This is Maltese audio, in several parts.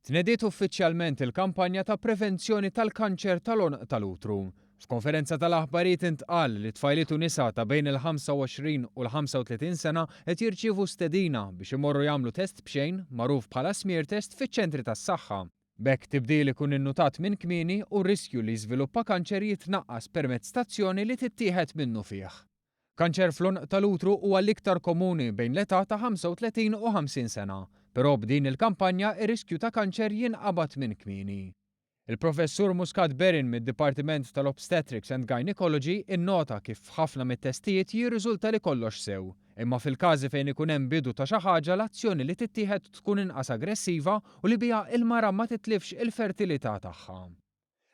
Tnediet uffiċjalment il-kampanja ta' prevenzjoni tal-kanċer tal-għonq tal-utru. F'konferenza tal-aħbarijiet intqal li tfajliet u nisa ta' bejn il-25 u l-35 sena qed jirċievu stedina biex imorru jagħmlu test b'xejn, magħruf bħala smear test fiċ-ċentri tas-saħħa. B'hekk tibdil ikun innutat minn kmieni u r-riskju li jiżviluppa kanċer jitnaqqas permezz t'azzjoni li tittieħed minnufih. Kanċer fl-għonq tal-utru huwa l-iktar komuni bejn l-età ta' 35 u 50 sena, però b'din il-kampanja ir-riskju ta' kanċer jinqabad minn kmieni. Il-Professur Muscat Berin mid-Dipartiment tal-Obstetrics and Gynecology innota kif f'ħafna mit-testijiet jirriżulta li kollox sew, imma fil-każi fejn ikun hemm bidu ta' xi ħaġa l-azzjoni li tittieħed tkun inqas aggressiva u li biha il-mara ma titlifx il-fertilità tagħha.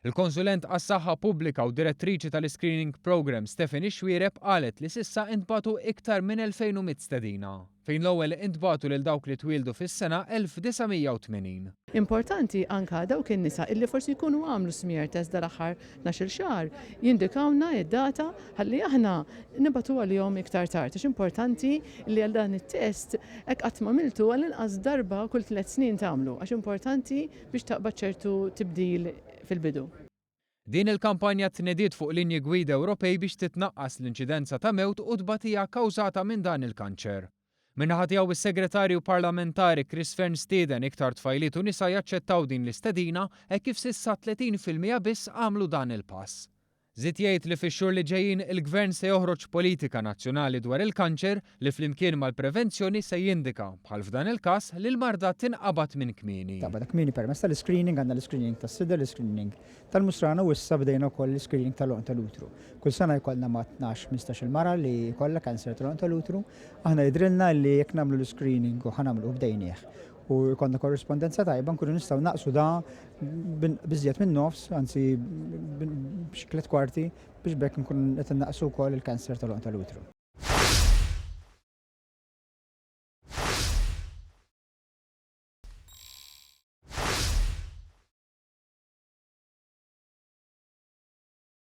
Il-Konsulent għas-Saħħa Pubblika u Direttriċi tal-Iscreening Programme Stephanie Xuereb qalet li s'issa intbagħtu iktar minn 2,100 stedina, fejn l-ewwel intbagħtu lil dawk li twieldu fis-sena 1980. Importanti anka dawk in-nisa illi forsi jkunu għamlu smear test dal-aħħar 12-il xahar jindikawna id-data ħalli aħna nibagħtu għalihom iktar tard. Għax importanti li għal dan it-test hekk qatt m'għamiltu għall-inqas darba kull tliet snin tagħmlu għax importanti biex taqbad ċertu tibdil fil-bidu. Din il-kampanja tnediet fuq linji gwida Ewropej biex titnaqqas l-inċidenza ta' mewt u tbatija kkawżata minn dan il-kanċer. Min-naħa tiegħu is-Segretarju Parlamentari Chris Fearne stieden iktar tfajliet u nisa jaċċettaw din l-istedina hekk kif s'issa 30% biss għamlu dan il-pass. Żied jgħid li fix-xhur li ġejjin il-Gvern se joħroġ politika nazzjonali dwar il-kanċer li flimkien mal-prevenzjoni se jindika, bħal f'dan il-każ, li l-marda tinqabad minn kmieni. Tinqabad kmieni permezz tal-iscreening, għandna l-iscreening tas-sider, l-iscreening tal-musrana u issa bdejna wkoll l-iscreening tal-għonq tal-utru. Kull sena jkollna ma' 12, 15-il mara li jkollha cancer tal-għonq tal-utru. Aħna jidhrilna li jekk nagħmlu l-iscreening u ħa nagħmlu u bdejnieh u jkollna korrispondenza tajba nkunu nistgħu naqsu da biżjed minn nofs, anzi b'xi tliet kwarti biex b'hekk nkunu qed innaqsu wkoll il-kanser tal-għonq tal-utru.